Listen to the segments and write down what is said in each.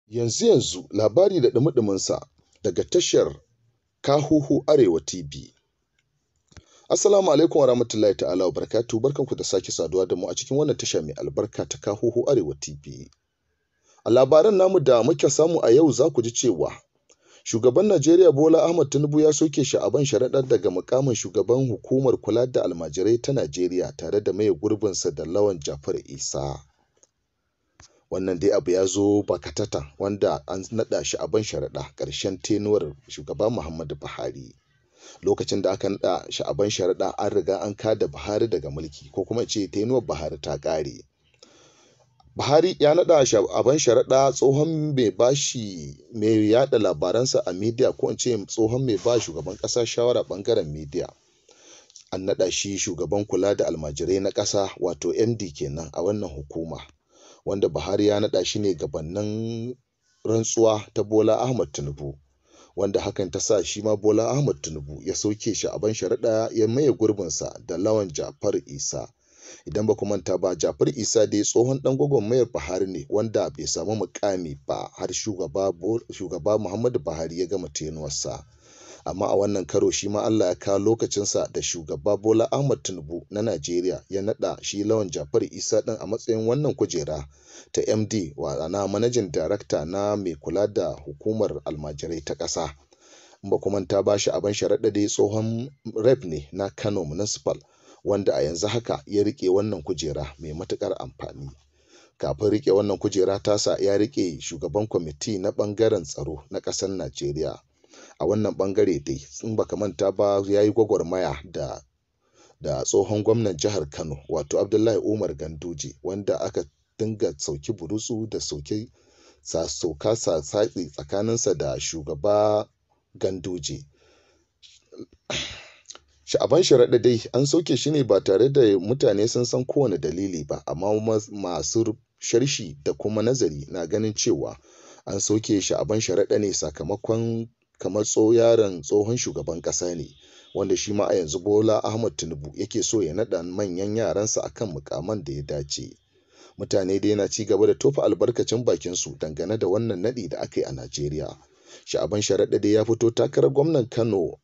Yanzu-yanzu labari da ɗumi-ɗuminsa daga tashar Kahuhu Arewa TV. Assalamu alaikum warahmatullahi ta'ala wa barakatuhu, barkanku da sake saduwa da mu a cikin wannan tasha mai albarka ta Kahuhu Arewa TV. A labaran namu da muke samu a yau za ku ji cewa Shugaban Najeriya Bola Ahmed Tinubu ya soke Sha'aban Sharaɗa daga muƙamin shugaban hukumar kula da almajirai ta Najeriya tare da maye gurbinsa da Lawan Jafar Isa. Wannan dai abu ya zo bakatata wanda an naɗa Sha'aban Sharaɗa ƙarshen tenuwar shugaba Muhammadu Buhari. Lokacin da aka naɗa Sha'aban Sharaɗa an riga an kada Buhari daga mulki, ko kuma ce tenuwar Buhari ta ƙare. Buhari ya naɗa Sha'aban Sharaɗa tsohon mai bashi mai yaɗa labaransa a media, ko in ce tsohon mai ba shugaban ƙasa shawara ɓangaren media. An naɗa shi shugaban kula da almajirai na ƙasa, wato MD kenan a wannan hukuma. Wanda Buhari ya naɗa shi ne gabanin rantsuwa ta Bola Ahmed Tinubu, wanda hakan ta sa shi ma Bola Ahmed Tinubu ya sauke Sha'aban Sharaɗa ya maye gurbinsa da Lawan Jafar Isa. Idan ba ku manta ba, Jafar Isa dai tsohon ɗan gwagwarmayar Buhari ne wanda bai samu muƙami ba har shugaba Muhammadu Buhari ya gama tenuwarsa. Amma a wannan karo shi ma Allah ya kawo lokacinsa da shugaba Bola Ahmed Tinubu na Najeriya ya naɗa shi Lawan Jafar Isa ɗin a matsayin wannan kujera ta MD, na Managing Director na mai kula da hukumar almajirai ta ƙasa. In ba ku manta ba, Sha'aban Sharaɗa dai tsohon rep ne na Kano Municipal, wanda a yanzu haka ya riƙe wannan kujera mai matuƙar amfani. Kafin riƙe wannan kujera tasa ya riƙe shugaban kwamiti na ɓangaren tsaro na ƙasar Najeriya. A wannan ɓangare dai in baka manta ba, ya yi gwagwarmaya da tsohon gwamnan jihar Kano, wato Abdullahi Umar Ganduje, wanda aka dinga sauki burutsu da sauke sauka satsi tsakaninsa da shugaba Ganduje. Sha'aban Sharaɗa dai an sauke shi ne ba tare da mutane sun san kowane dalili ba, amma masu sharshi da kuma nazari na ganin cewa an sauke Sha'aban Sharaɗa ne sakamakon kamar yaron tsohon shugaban ƙasa ne, wanda shi ma a yanzu Bola Ahmed Tinubu yake so ya naɗa manyan yaransa akan mukaman da ya dace. Mutane dai na ci gaba da tofa albarkacin bakinsu dangane da wannan naɗi da aka yi a Najeriya. Sha'aban Sharaɗa dai ya fito takarar gwamnan Kano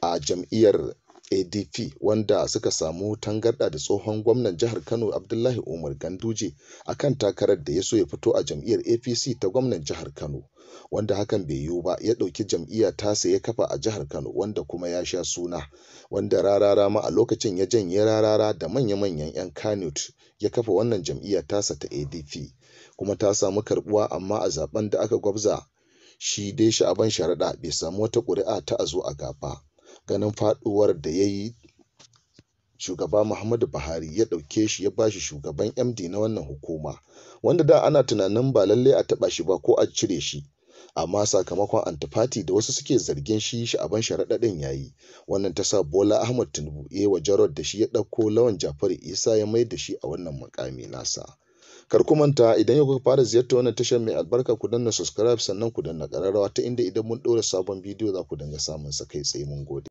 a jam'iyyar ADP, wanda suka samu tangarɗa da tsohon gwamnan jihar Kano Abdullahi Umar Ganduje akan takarar da ya so ya fito a jam'iyyar APC ta gwamnan jihar Kano, wanda hakan bai yiwu ba, ya ɗauki jam'iyya tasa ya kafa a jihar Kano, wanda kuma ya sha suna, wanda Rarara ma a lokacin ya janye Rarara da manya-manyan 'yan Kanut ya kafa wannan jam'iyya tasa ta ADP, kuma ta samu karɓuwa. Amma a zaben da aka gwabza shi dai Sha'aban Sharaɗa bai samu wata ƙuri'a ta a zo a gaba. Ganin faɗuwar da ya yi, shugaba Muhammadu Buhari ya ɗauke shi ya bashi shugaban MD na wannan hukuma, wanda da ana tunanin ba lallai a taɓa shi ba ko a cire shi, amma sakamakon antifati da wasu suke zargin shi Sha'aban Sharaɗa ɗin ya yi, wannan ta sa Bola Ahmed Tinubu ya yi wa jarod da shi ya ɗauko Lawan Jafar Isa ya mai da shi a wannan muƙami nasa. Kar ku manta, idan yau kuka fara ziyartar wannan tashar mai albarka, ku danna subscribe sannan ku danna ƙararrawa ta inda idan mun ɗora sabon bidiyo za ku dinga samun sa kai tsaye. Mun gode.